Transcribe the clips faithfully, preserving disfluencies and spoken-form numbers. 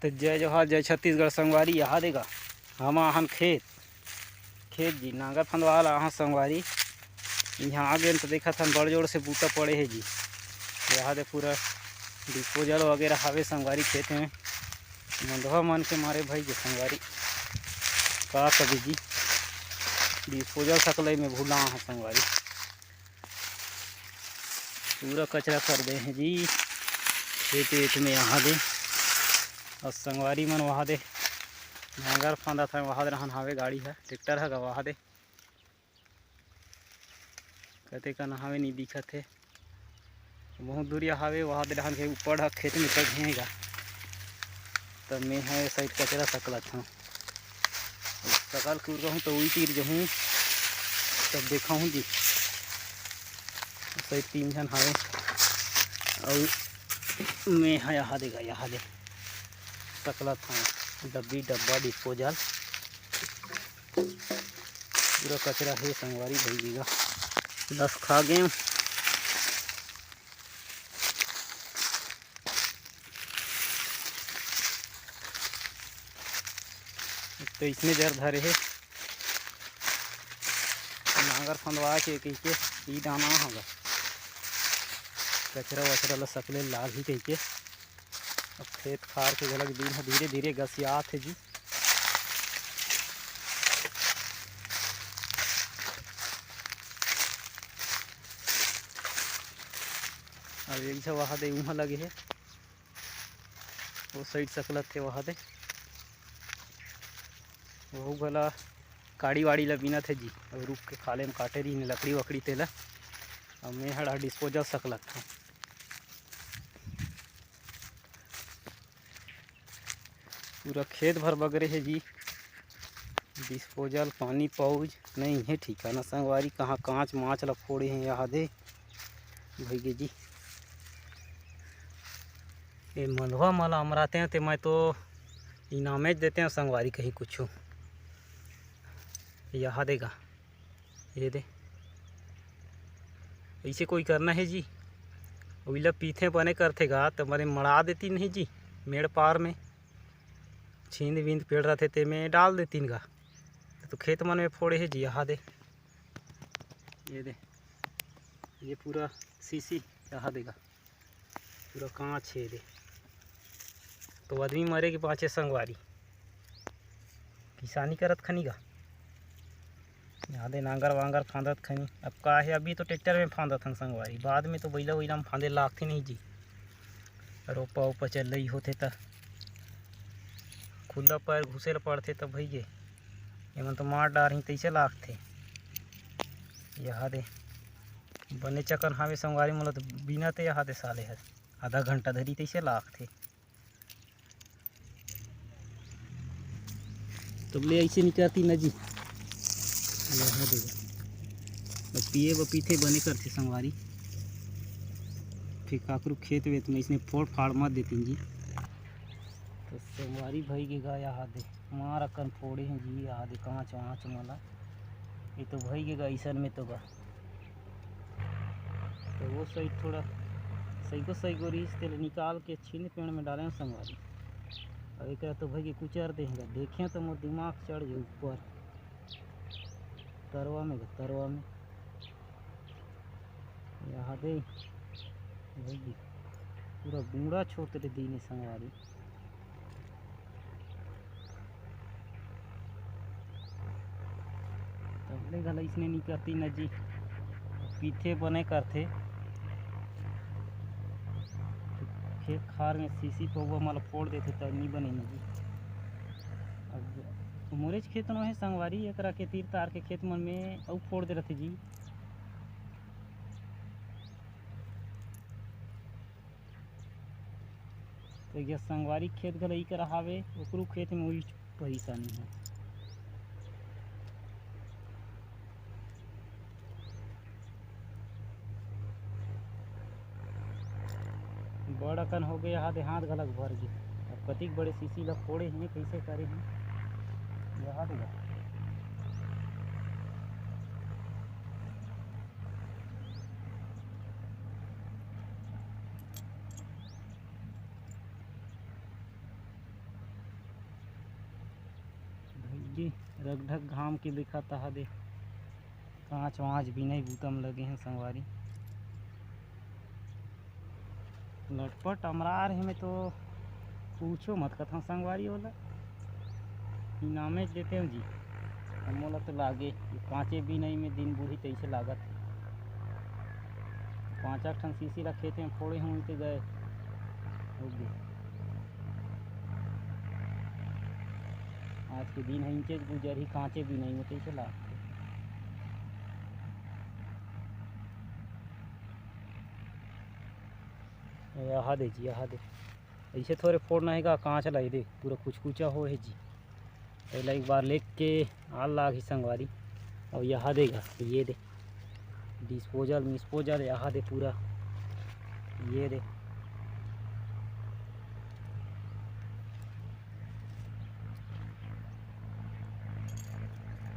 त जय जोहार, जय छत्तीसगढ़ संगवारी। यहाँ दे गा, हम आहन खेत, खेत जी, नांगर फंदवा ला आहन संगवारी। यहाँ आ गेन त देखत हन बड़ जोर से बूता पड़े हे जी। यहाँ दे पूरा डिस्पोजल वगैरह हवे संगवारी खेत में। मंदवा मन के मारे भाई के संगवारी, का कबे जी, डिस्पोजल सकलई में भुला आहन संगवारी। पूरा कचरा कर दे हे जी खेत वेत में यहाँ दे। अउ संगवारी मन वहाँ दे नांगर फांदत हे, वहाँ दे रहन हावे गाड़ी ह, ट्रैक्टर ह गा वहाँ दे। कते कन हावे नी दिखत हे, बहुत दूरिया हावे, वहाँ दे रहन के ऊपर ह खेत में तक हे गा। तब मैं ह ए साइड कचरा सकलत हूँ। सकल के उरकहूँ त उई तीर जहूँ, तब देखहूँ जी। साइड तीन झन हावे, अउ मैं ह यहाँ दे गा, यहाँ दे सकलत हूँ। डब्बी डब्बा डिस्पोजल पूरा कचरा हे संगवारी भाई बीघा। दस खा गेम। तो इसने जर धरे हे, नांगर फंदवा के कहिके ई दाना होगा, कचरा वचरा ला सकले लागही कहिके। अब खेत खार के घलक दिन ह धीरे धीरे गसियात हे जी। अब एक झ वहा दे उहाँ लगे हे, वो साइड सकलत हे वहा दे। वहू घला काड़ी वाड़ी ला बीनत हे जी। अब रुख के खाले में काटे रही लकड़ी वकड़ी तेला। अब मैं हड़ा डिस्पोजल सकलत हूँ। पूरा खेत भर बगरे हे जी। डिस्पोजल पानी पाउज नहीं हे ठिकाना संगवारी, कहाँ कांच माच ला फोड़े हे यहाँ दे भैया जी। ये मंधवा मला अमराते हैं ते मैं तो इनामेज देते हैं संगवारी कहीं कुछ। यहाँ देगा, ये दे, ऐसे कोई करना है जी। ओइला पीथे बने करथे गा, त मरे मड़ा देती नहीं जी, मेड़ पार में छींद वींद पेड़ रहथे, ते में डाल देतीन गा। तो खेत मन में फोड़े हे जी, यहाँ दे, ये दे, ये पूरा सीसी यहाँ देगा, पूरा कांच हे दे। तो आदमी मरे के पाछे संगवारी, किसानी करत खनी गा। यहाँ दे नांगर वांगर फांदत खनी। अब का हे, अभी तो ट्रैक्टर में फांदत हन संगवारी, बाद में तो बइला वइला में फांदे लागथे नहीं जी। रोपा उपा चलई होथे त खुला पैर घुसे ल पड़थे त भइगे। एमन तो मार डारही तइसे लागथे। यहाँ दे बने चकन हावे संगवारी, मोला तो बिना ते यहाँ दे साले हर आधा घंटा धरी तइसे लागथे। तब ले ऐसे निकलती न जी। यहाँ देखो, बस पिए ब पीथे बने करथे संगवारी। फिर काकरू खेत वेत में इसने फोड़ फाड़ मत देतीन जी। तो संगवारी भई के गा, यहाँ दे मार अकन फोड़े हैं जी, यहाँ दे कांच वांच मला। ये तो भई के गा, ऐसन में तो गा। तो वो साइड थोड़ा सही को सही को रिहिस, तेल निकाल के छीन पेड़ में डाले हैं संगवारी। अब एक तो भई के कुचर देंगे, देखें तो मोर दिमाग चढ़ गए ऊपर तरवा में, तरवा में। यहाँ दे भई पूरा बूढ़ा छोड़ दे दीने संगवारी। तबले घला इसने निकलती न जी, पीथे बने करथे। खेत खार में सीसी पौवा मला फोड़ देथे त नी बने न जी। अब मोरेच खेत नोहे संगवारी, एकरा के तीर तार के खेत मन में अउ फोड़ दे रहथे जी। तो ये संगवारी खेत घला ई करा हावे, ओकरू खेत में वही परेशानी है। बड़ अकन हो गए, हाथ, हाथ घलक भर गए। अब कतिक बड़े सीसी ला फोड़े हैं, कैसे करे हैं, यहाँ देखा। ढक ढक घाम के देखा तहा दे, कांच वांच बिनई बूता म लगे हैं संगवारी। लटपट अमरार हे में तो पूछो मत कथन संगवारी, ओला इनामे देते हो जी। अब मोला तो लागे कि कांचे बिनई में दिन बूढ़ी तइसे लागत हे। पांच आठ ठन सीसी ला खेत में फोड़े हूँ ते गए, हो गए। आज के दिन ह इंचेच गुजरही कांचे बिनई में, तइसे लागथे। यहाँ दे जी, यहाँ दे। ऐसे थोड़े फोड़ना हे गा, कांच ला, ये दे, पूरा कुचकुचा हो हे जी। एला एक बार लेग के आल लाग ही संगवारी। और यहाँ देगा, ये दे, डिस्पोजल मिस्पोजल यहाँ दे पूरा, ये दे।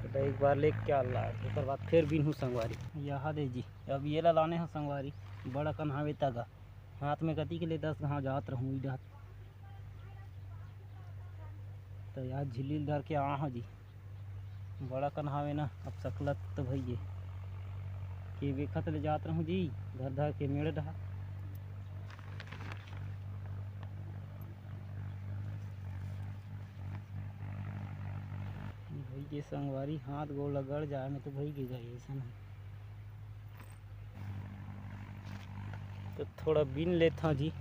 तो एक बार लेग के आल लाग, ओकर बाद फिर बिनहूँ संगवारी। यहाँ दे जी, अब ये ला लाने हो संगवारी, बड़ा कन हावे तगा। हाथ में कति के ले दस घाव जात रहूं ई डहर। त यार झिल्ली ल धर के आ हो जी। बड़ा कन हावे ना, अब सकलत तो भइये। के बेखत ले जात रहूं जी, धर धर के मेड़ डहा। भइये संगवारी, हाथ गोड़ ल गड़ जाए में तो भइये गए ऐसा नहीं। तो थोड़ा बिन लेथव जी।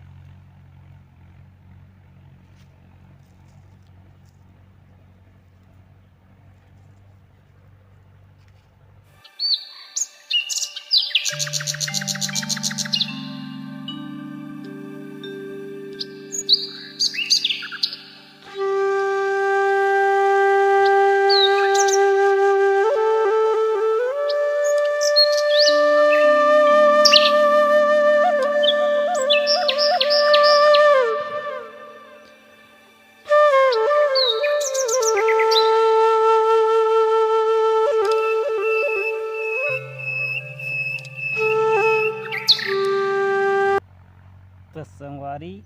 त संगवारी,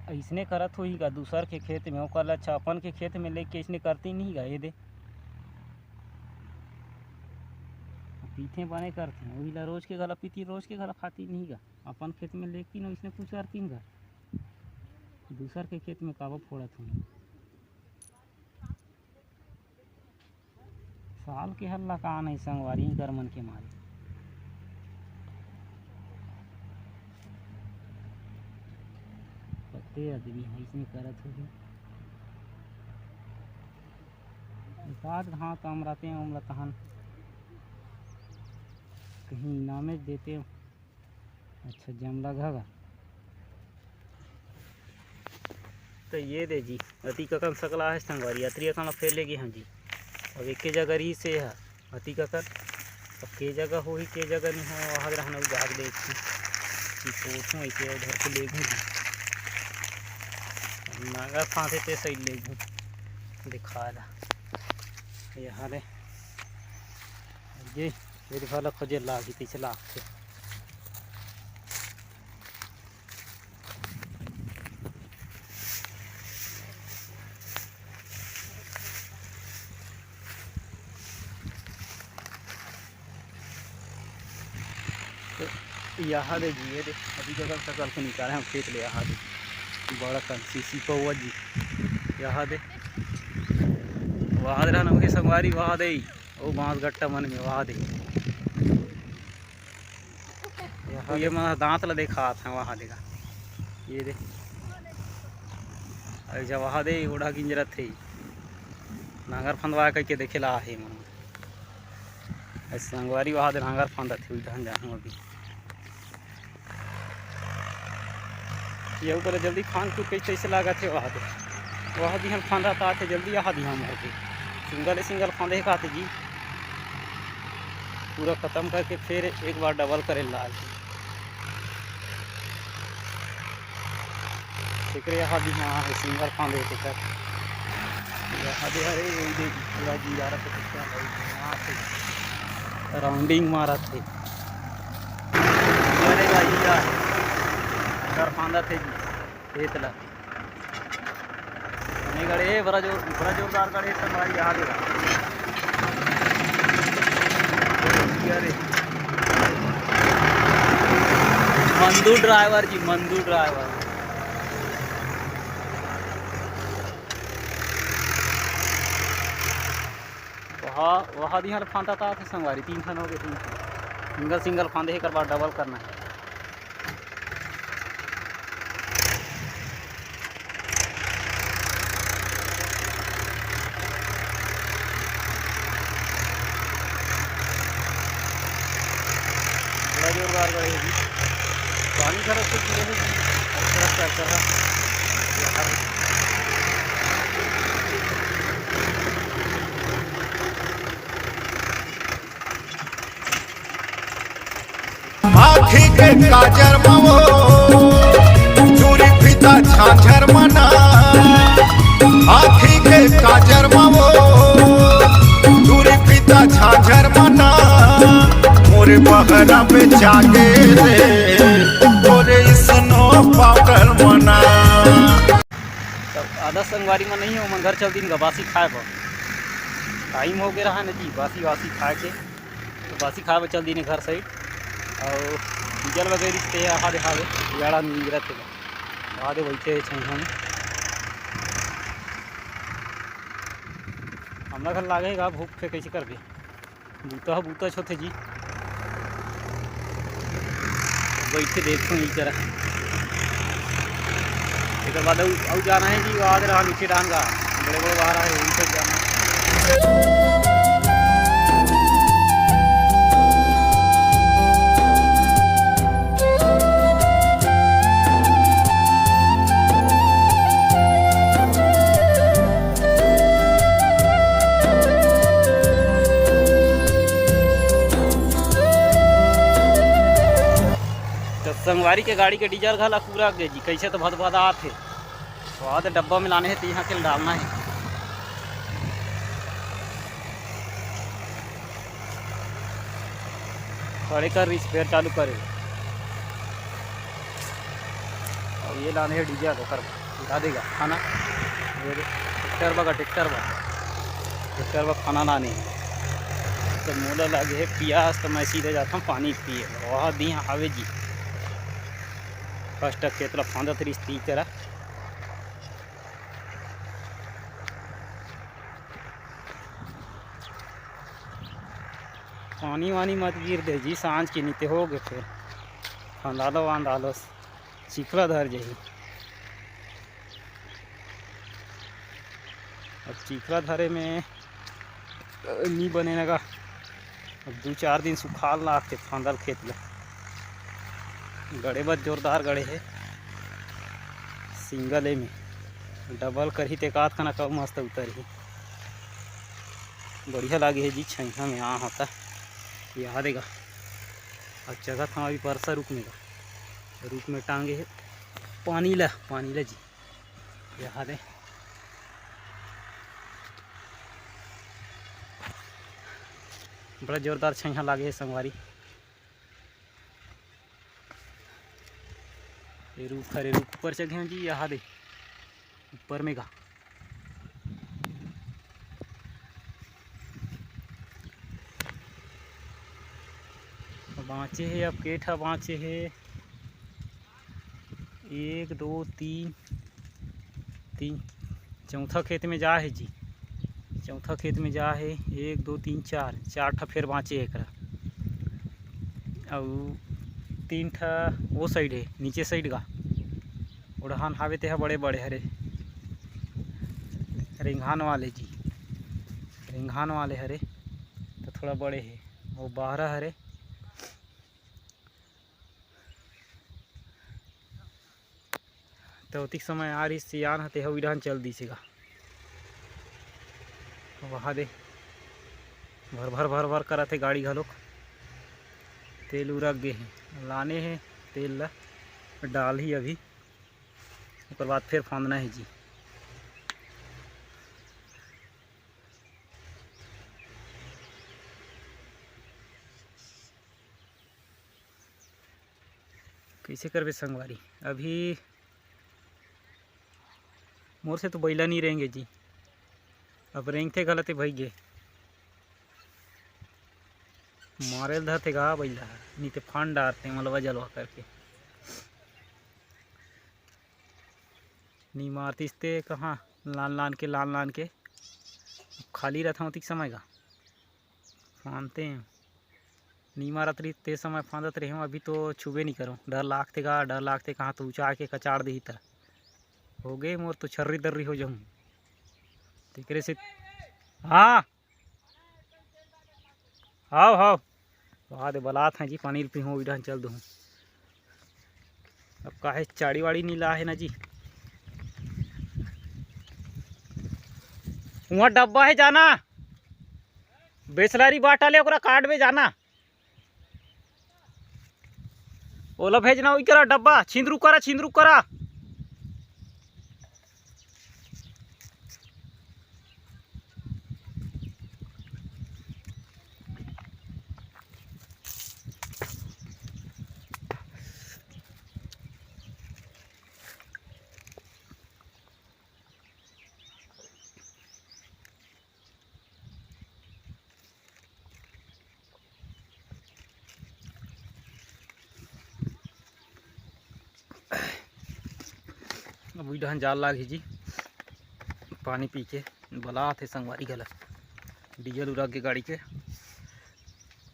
अइसने करत होही गा दूसर के खेत में, ओकर ला अच्छा अपन के खेत में लेके अइसने करती नहीं गा, ये दे। पीथे बने करथे, वही ला रोज के घला पीती, रोज के घला खाती नहीं गा। अपन खेत में लेकिन अइसने कुछ करती नहीं गा, दूसर के खेत में काबा फोड़त होही। साल के हल्ला का नहीं संगवारी कर मन के मारे। कते आदमी अइसने करत होही। एक आध घाव काम रहते हैं, ओमला तहन कहीं इनामे देते हो। अच्छा, जमला घगा। तो ये दे जी, अति ककन सकला है संगवारी, अतरी अकन ला फेर लेगे हम जी। अब एके जगह रही से है, अति ककन। अब के जगह होही, के जगह नहीं हो, वहाँ रहना उ जाग ले कि, कि पोछूं ऐसे उधर के लेगूं जी। नांगर फांसे ते सही लेगूं। दिखा ला। यहाँ रे। ये, ये दिखा ला, खोजे लाग ही, पीछे लाग के। तो यहाँ दे जी, ये दे, अभी जगह सकल के निकाले हम खेत ले, यहाँ दे, बड़ा कन सीसी पौवा जी, यहाँ दे, वहाँ दे रहा ना, संगवारी, वहाँ दे, वो बांस गट्टा मन में, वहाँ दे। यहाँ ये दे। मैं दांत ला देखात है, वहाँ देखा, ये दे, ऐसा वहाँ दे, ओढ़ा गिंजरत है, नांगर फंदवा करके देखे ला आहे मन। अइसे संगवारी वहा दे नांगर फांदत हे, उधर जाहूं अभी। ये ऊपर जल्दी फांद कूद के कैसे लागत हे वहा दे। वहा दिहन फांदत आथे जल्दी, यहाँ दिहा मर के। सिंगल सिंगल फांदे का आथे जी। पूरा खत्म करके फिर एक बार डबल करे लाग। तेकरे यहाँ भी हाँ हे, सिंगल फांदे हे तेकर। यहाँ दे, अरे, ये दे, पूरा जीरा रखे तो क्या भाई, यहाँ से राउंडिंग मारत हे। अरे भाई, क्या है? सिंगल फांदत हे जी, खेत ला। गड़े हे, बड़ा जोर, बड़ा जोरदार गड़े हे संगवारी, यहाँ दे रहा। अरे, मंदू ड्राइवर जी, मंदू ड्राइवर। वहाँ, वहाँ दिहां ले फांदा ता थे संगवारी, तीन ठन हो गए, तीन ठन। सिंगल, सिंगल फांदे, एक बार डबल करना है। बड़ा जोरदार गड़े हे जी। पानी घलो खूब गिरे हे जी। अच्छा, अच्छा, अच्छा। आँखी के काजर म वो, चूरी फीता झांझर मना। आँखी के काजर म वो, चूरी फीता झांझर मना। मोरे बहरा पे जागे रे, तोरे snow powder मना। तब आधा संगवारी में नहीं हो, मन घर चल दिन गा बासी खाए बर। टाइम हो गया रहा ना जी, बासी वासी खाए के। तो बासी खाए बर चल दीन घर side। और डीजल वगैरह रिश्ते आहा दे हावे, जाड़ा नींद रहते बा। आहा दे बैठे हे छइहां में। हमला घर लागे गा भूख, फेर कैसे करबे? बूता ह बूता होथे जी। बैठ के देखो ई करा। एकर बाद अउ, अउ जाना हे जी, आद रहा नीचे डाहन गा, बड़े बड़े बाहर आए, उनसे जाना। तो संगवारी के गाड़ी के डीजल घला पूरा गे जी, कैसे तो भदभदा आथे। स्वाद डब्बा में लाने हे, तो यहाँ के डालना है। खड़े कर रही, फिर चालू करे। और ये लाने हे डीजल, ओकर उठा देगा खाना। ये दे, ट्रैक्टर बा, ट्रैक्टर बा, ट्रैक्टर बा खाना लाने। तो मोला लागे हे पियास, तो मैं सीधे जाता हूँ पानी पिए। वहाँ दी हावे जी, फर्स्ट खेत ला फांदत रिश्ती करा। पानी वानी मत गिर दे जी, सांझ के नीते हो गए फिर। फंदालो वांदालो, चिखला धर जाही। अब चिखला धरे में, अ, नी बने नगा। अब दू चार दिन सुखाल लागथे फांदल खेत ल। गड़े बर जोरदार गड़े हे। सिंगल ए में डबल करही ते एकाध कना कम मस्त उतरही। बढ़िया लागे हे जी, छइहा में आ होता। यहाँ देगा। अब चघत हम अभी परसा रुक में गा। रुक में टांगे हे पानी ला, पानी ला जी। यहाँ दे। बड़ा जोरदार छइहा लागे हे संगवारी। ये रुख हरे, रुख ऊपर चघे जी, यहाँ दे ऊपर में गा। बाँचे हे, अब के ठा बाँचे हे। एक, दो, तीन, तीन, चौथा खेत में जा हे जी, चौथा खेत में जा हे। एक, दो, तीन, चार, चार ठा फेर बाँचे हे एकरा। अउ तीन ठा वो side हे, नीचे side गा। ओड़हान हावे तेहा बड़े बड़े हरे, रिंघान वाले जी, रिंघान वाले हरे तो थोड़ा बड़े हे। वो बाहरा हरे। त ओतिक समय आ रहिस सियान ह, तेहा उही डहन चल दिस हे गा। वहा दे भर भर भर भर करत हे गाड़ी घलोक। तेल उरक गे हे, लाने हे तेल ला, डालही अभी, ओकर बाद फेर फांदना हे जी। कइसे करबे संगवारी, अभी मोर से तो बइला नहीं रेंगे जी। अब रेंगथे गलत भई गे। मारे ल धरथे गा बइला ह, नहीं ते फान डारथे मलवा जलवा करके। नहीं मारतिस ते कहाँ लान लान के, लान लान के। अब खाली रहता होती समय का फानते हैं। नहीं मारत रही ते समय फांदत रहे हूँ, अभी तो छुबे नहीं करूँ। डर लागथे गा, डर लागथे कहाँ तो ऊँचा आके कचाड़ देही त। हो गए मोर तो छर्री दर्री हो जाऊँ। तेकरे से हाँ। हाव, हाव। वहा दे बलात हैं जी, पानी ल पीहूँ, ओही डहन चल दूँ। अब काहे चाड़ी वाड़ी नी ला हे ना जी। उहाँ डब्बा हे, जाना। बिसलरी बाटल हे, ओकरा काट में जाना। ओला भेजना, ओही करा डब्बा, छिंदरू करा, छिंदरू करा। अब उही डहन जाल लागही जी, पानी पी के बलात हे संगवारी घला। डीजल उरा के गाड़ी के,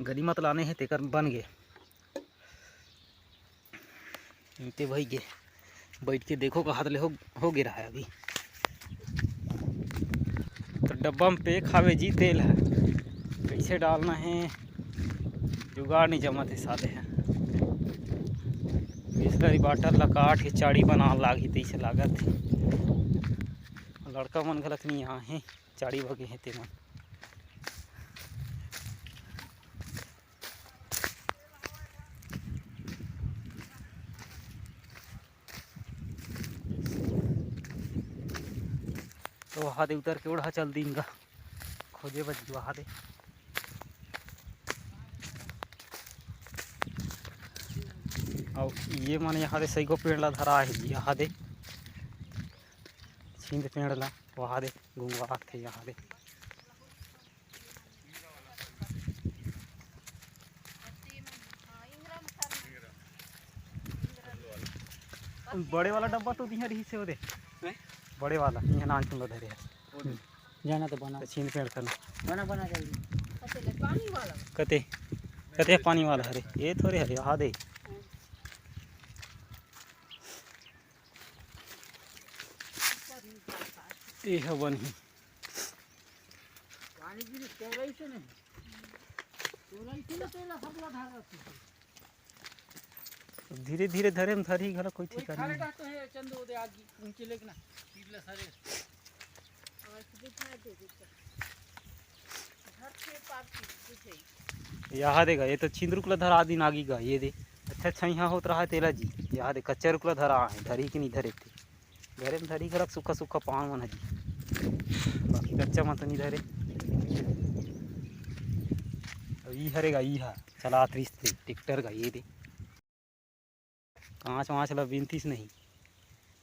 गनीमत लाने हे तेकर बन गे। इते भई गे, बैठ के देखो का हाथ ले हो, हो गे रहा है अभी। तो डब्बा में पैक हावे जी तेल ह, कैसे डालना है, जुगाड़ नहीं जमत है साले ह। बिसलरी बाटल ला काट के चाड़ी बना लागी तैसे लागत है। लड़का मन घलक नहीं आ है, चाड़ी बगे है तेमन। तो वहा दे उतर के ओढ़ा चल दीन गा खोजे बर वहा दे। अउ ये मन यहाँ दे सैगो पेड़ ला धरा है जी, यहाँ दे छींद पेड़ ला, वहा दे गुंगवा थे यहाँ दे। बड़े वाला डब्बा तो दिहा रही से ओदे। हैं? बड़े वाला, इहाँ नान सुन धरे है। ओदे। जाना तो बना। तो छीन पेड़ करना। बना, बना जल्दी। कते, कते पानी वाला हरे, ये थोड़े हरे, आहा दे। ये ह बनही। पानी गिरी तोरई से नहीं। तोरई से ना, तेला सब ला धारा। धीरे धीरे धरे में धरही घला कोई ठिकाना नहीं। तो है चंदू दे आगी ऊंचे लेके ना। तीर ला सारे। यहाँ देगा, ये तो छिंदरुक ला धरा दिन आगी गा, ये दे। अच्छा, अच्छा, यहाँ होत रहा तेला जी, यहाँ दे कच्चा रुकला धरा है, धरी कि नहीं धरे थे। घरे में धरी घलक सुक्खा सुक्खा पान मन ह जी, बाकी कच्चा मन तो नहीं धरे। अब ई हरे गा, ई हा चलात रिस ते ट्रैक्टर गा, ये दे। कांच वांच ला बिनतीस नहीं।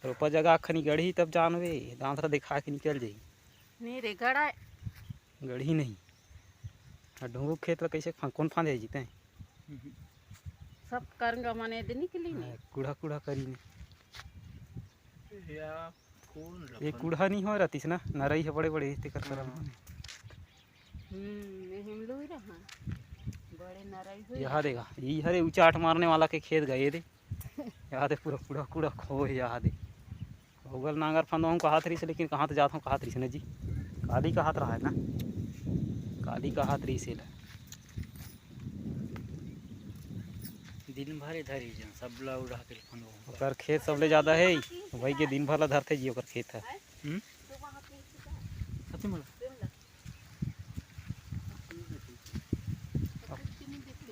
रोपा जगह अखनी गढ़ी तब जानबे, दांत ला देखा के निकल जाई। नहीं रे, गड़ा। गढ़ी नहीं। आ ढोंगू खेत ला कैसे फा-, कौन फांदे जीते? सब करंगा मने दे निकली नहीं। हाँ, कूढ़ा कूढ़ा करी नहीं। या कौन ये रखन? कूढ़ा नहीं हो रहतीस ना, नरई है बड़े बड़े तेकर तरह। हाँ। हम्म, ये हिमलू ही रहा। बड़े नरई हुई। यहाँ देखा, ये हरे ऊंचा आठ मारने वाला के खेत गए दे। यहाँ दे पूरा कूढ़ा कूढ़ा खो है यहाँ दे। ओगल नांगर फंदवा हूँ कहात रहिस, लेकिन कहाँ तो जात हूँ कहात रहिस ना जी। काली कहात रहा है ना, काली कहात रहिस एला। दिन भर इधर ही जन, सब ला उड़ा के फंदवा हूँ। ओकर खेत सबले ज्यादा है, वही के दिन भर ला धरथे जी ओकर खेत है। हम्म? सच में?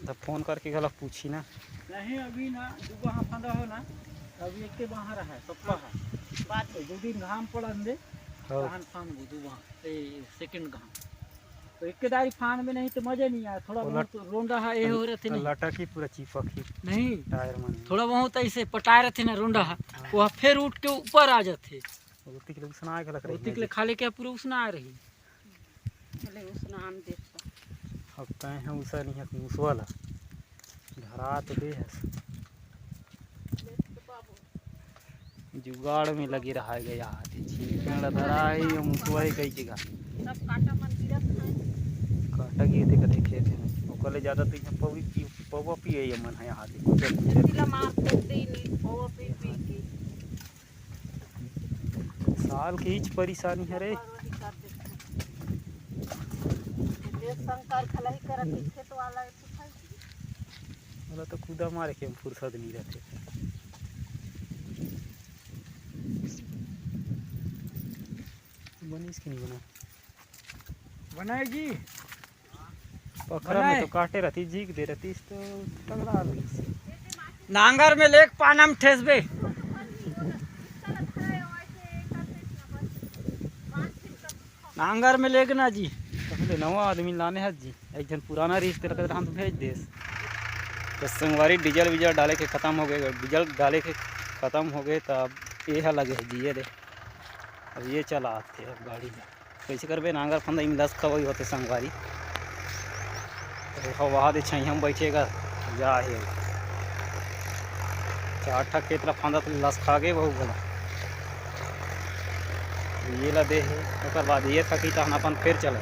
त फोन करके घलक पूछी ना। नहीं, अभी ना, दू बाहा फंदा हो ना, अभी एक बाहा रहा है, पक्का है। बाद में दो दिन घाम पड़न दे, हाँ। तहन फान दू बाहा, ए, सेकंड घाम। तो एक दारी फान में नहीं तो मजा नहीं आया, थोड़ा वो बहुत लट-, रोंडा है, ये हो रहे थे तो नहीं। लटक ही पूरा चिपक ही नहीं। टायर मन। थोड़ा बहुत ऐसे पटाए रहते ना रोंडा है, हाँ। वो फिर उठ के ऊपर आ जाते। ओतिक ले उसना आए घलक रही ओतिक ले ना जी। खाले के पूरा उसना आए रही। चले उसना आन देख तो। अब तैं ह उसा नहीं हस मुसवा ला। धरा तो दे हस। जुगाड़ में लगे रहा गया हाथी। छींकण ला धरा है, ये मुसवा है कई के गा। सब काटा मन गिरत है। काटा गिरते कथे खेत में। ओकर ले ज्यादा तो यहाँ पौवी पी-, पौवा पिए ये मन है हाथी। कुछ, कुछ। तिला मार तो दे नहीं, पौवा पी पी के। साल के हीच परेशानी हरे। ये शंकर खलही करत हे, खेत वाला एक ठो भाई। ओला तो कूदा मारे के फुर्सत नहीं रहते। बनिस कि नहीं बना? बनाए जी। पखरा में बनाए। तो काटे रहती, जीक दे रहती, तो टकरा लगिस। नांगर में लेक पाना में ठेसबे। नांगर में लेक ना जी। पहले नवा आदमी लाने हस जी, एक झन पुराना रिहिस, तेला कहत रहन तो भेज देस। तो संगवारी, डीजल वीजल डाले के खत्म हो गए, डीजल डाले के खत्म हो गए, तो अब ये ह लगे है जी, ये दे। अब ये चला आथे अब गाड़ी ला। कइसे करबे, नांगर फंदा इम लस खवई होथे संगवारी। तो हवा दे छइहा में बैठेगा, जा हे। चार ठा खेत ला फंदा तो लस खा गए बहुत बड़ा। ये ला दे हे, ओकर बाद ये थकी तहन अपन फिर चले।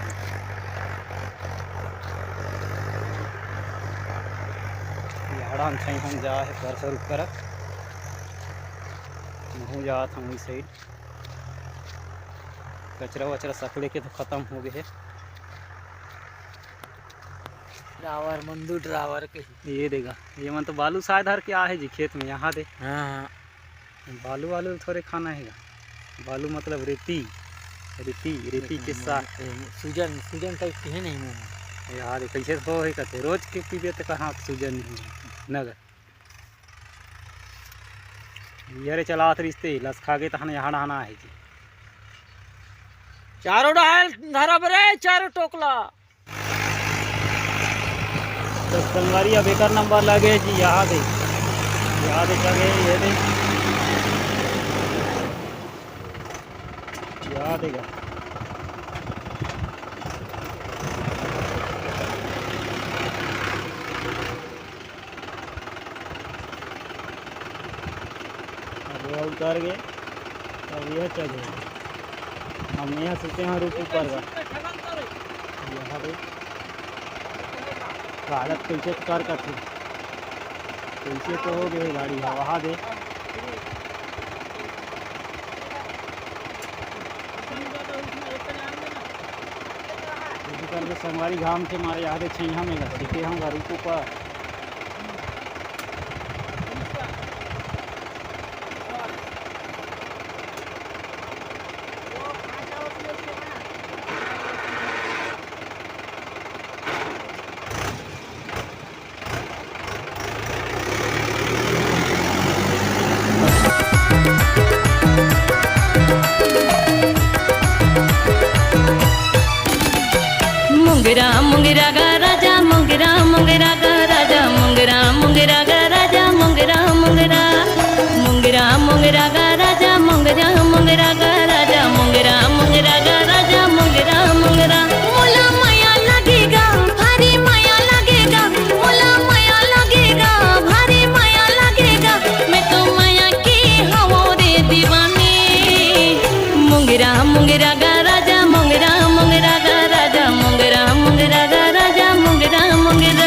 ये हड़ान छइहा में जा हे, परसर ऊपर। महूँ जात हूँ इस साइड। कचरा वचरा सकले के तो खत्म हो गए हे। ड्रावर, मंदू ड्रावर के। ये देगा, ये मन तो बालू शायद हर के आहे जी खेत में, यहाँ दे। हाँ, हाँ। बालू वालू थोड़े खाना है, बालू मतलब रेती, रेती, रेती के साथ। सूजन, सूजन टाइप के है नहीं मुँह में। यार, कैसे हो है कहते, रोज के पीबे तो कहाँ सूजन नहीं है, नगर। ये रे चलात रिश्ते, लस खा गए तहन यहाँ नहाना है जी। चारों डहाल धरब रे, चारों टोकला। तो संगवारी अब एकर नंबर लगे जी, यहाँ दे, यहाँ दे लगे, ये दे, यहाँ देगा। अब ये उतर गए, अब यह चढ़े। हम यहाँ से यहाँ रुक ऊपर का। यहाँ पे हालत कैसे कर करते, कैसे तो हो गए गाड़ी हवा दे। इसी करके संगवारी घाम के मारे यहाँ पे छैया में लग चुके हम गाड़ी के ऊपर। मुंगरा मुंगरा गा राजा, मुंगरा मुंगरा गा राजा, मुंगरा मुंगरा गा राजा, मुंगरा मुंगरा, मुंगरा मुंगरा गा राजा, मुंगरा मुंगरा गा राजा, मुंगरा मुंगरा गा राजा, मुंगरा मुंगरा। मोला मया लगेगा, भारी मया लगेगा, मोला मया लगेगा, भारी मया लगेगा। मैं तो मया के हवो रे दीवानी। मुंगरा मुंगरा गा राजा, मुंगरा मुंगरा गा राजा, मुंगरा मुंगरा गा राजा, मुंगरा मुंगरा।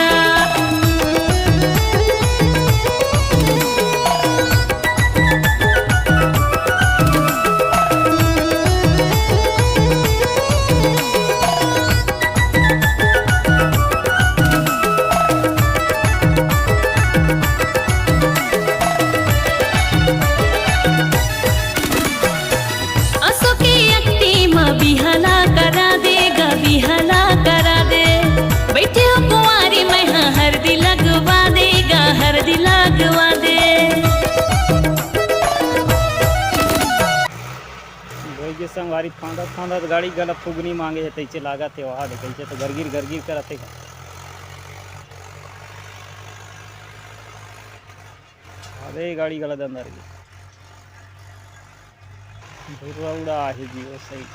असो के अक्ति म बिहा ला करा दे गा, बिहा ला करा दे। बैठे हो कुंवारी, मैं हा हरदी लगवा दे गा, हरदी लगवा दे। भाई के संगवारी फांदत फांदत गाड़ी गला फुगनी मांगे हे, तैसे लागत हे वहा दे, कैसे तो गरगिर गरगिर करत हे। अरे गाड़ी गला दे अंदर की। धुर्रा उड़ा आहे जी, वो सही।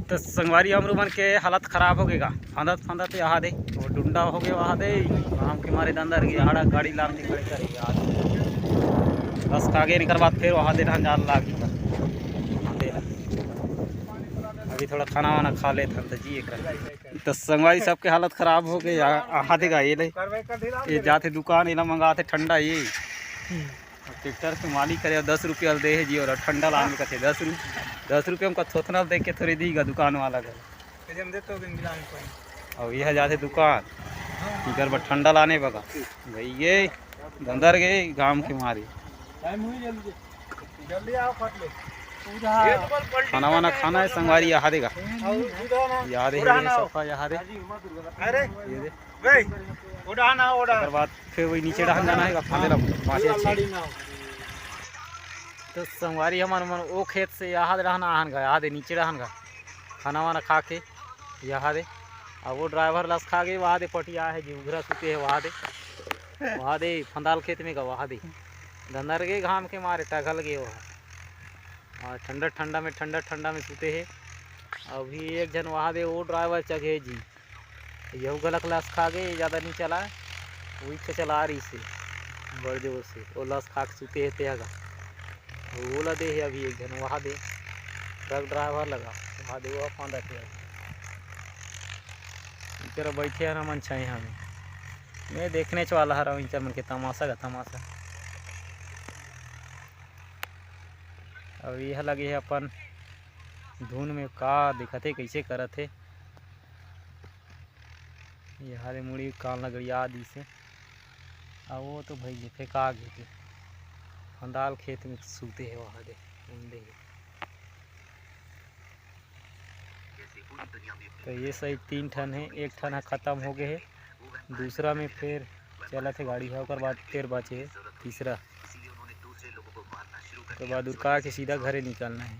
तो संगवारी, हमरू मन के हालत खराब हो गे गा, फंदत फंदत यहाँ दे, वो डुंडा हो गए वहाँ दे, काम के मारे दंदर के आड़ा गाड़ी लान के खड़े करे यार। बस कागे निकर बाद फिर वहाँ दे ढंग जान लागी गा। वहाँ दे ला। अभी थोड़ा खाना वाना खा लेथन तो जी एक। तो संगवारी, सबके हालत खराब हो गए। आ- आहा देगा ये ले, ये जाते दुकान, एला मंगाते ठंडा ये। ट्रैक्टर के मालिक करे, दस रुपया दे हे जी, और ठंडा लाने कथे दस रुपये, दस रुपये हमका थोथना दे के थोड़ी दीगा दुकान वाला घर। और यह जाते दुकान, इधर बर ठंडा लाने बगा। भाई ये अंदर गए गांव के मारे। जल्दी आओ, फट ले। खाना वाना खाना है संगवारी, यहाँ देगा। यहाँ दे सफा, यहाँ दे। अरे ये दे। ओकर बाद फिर वही नीचे डहन जाना है, फांदे ला बांचे अच्छे। तो संगवारी हमन मन ओ खेत से यहाँ दे रहना आहन गा, यहाँ दे नीचे रहन गा, खाना वाना खा के यहाँ दे। अब वो ड्राइवर लस खा गए, वहाँ दे पटिया है जी, उघरा सुते है वहाँ दे, वहाँ दे फंदाल खेत में गा, वहाँ दे दंदर गए घाम के मारे टघल गए वहाँ। हाँ, ठंडा ठंडा में, ठंडा ठंडा में सुते है। अभी एक झन वहाँ दे वो ड्राइवर चघे जी, यहू घलक लस खा गे, ज़्यादा नहीं चला, वही से चला रही से बड़ जोर से, वो लस खा के सुते हे तेहा गा। वो ओला दे हे अभी एक झन वहाँ दे, ट्रक ड्राइवर लगा, वहाँ दे वो अपन रखे। इधर बैठे हन हमन छाए हमें, मैं देखने च वाला हरा इंचर मन के तमाशा का तमाशा। अब यह लगे है अपन धुन में का दिखत हे, कैसे करत हे। ये हरे मुड़ी कान लगड़िया दिस हे। आ वो तो भाई जी फेंका गे हे। फंदाल खेत में सूते हे वहाँ दे, उंदे हे। तो ये सही तीन ठन हे, एक ठन ह खत्म हो गए हे, दूसरा में फिर चलत हे गाड़ी ह, ओकर बाद फिर बाचे हे तीसरा। ओकर बाद उरका के सीधा घरे निकलना हे।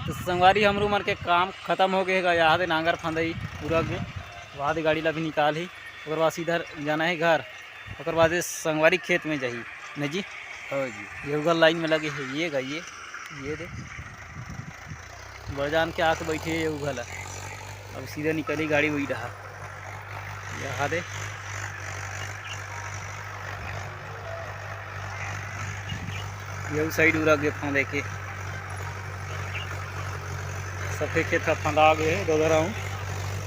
तो संगवारी, हमरू मन के काम खत्म हो गए हे, यहाँ दे नांगर फंदई पूरा गे, वहाँ दे गाड़ी ला भी निकाल ही, ओकर बाद सीधा जाना है घर, ओकर बाद ये संगवारी खेत में जाही न जी। हाँ जी। ये उधर लाइन में लगे है, ये गा, ये, ये दे बड़जान के आके बैठे है ये उघला। अब सीधा निकली गाड़ी वही रहा। यहाँ दे, ये साइड उरा गे फांदे के सफेद खेत ह फंदा गे हे, डोदरा हूँ।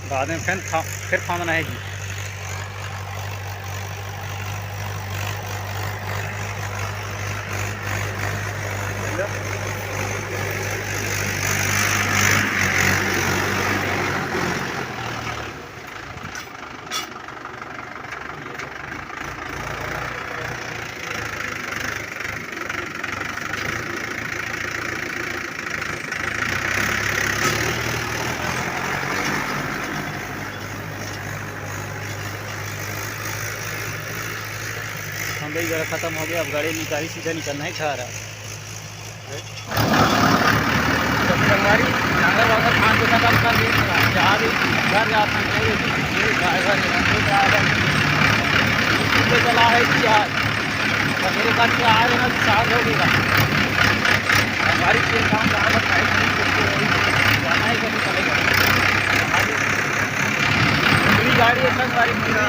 बाद में फिर फा-, फिर फांदना है जी। हम भाई जरा खत्म हो गया, अब गाड़ी निकाली, सीधा निकलना है घर। संगवारी, नांगर वांगर फांद के खत्म कर दे, जा रही, घर जाता है, ये ड्राइवर है, ये ड्राइवर है। ये चला है कि यार, सवेरे करके आ रहे ना, तो चार हो गया। हमारी ये काम ड्राइवर साइड नहीं करते, वही जाना है, कभी चलेगा। हमारी गाड़ी है, संगवारी, पूरी।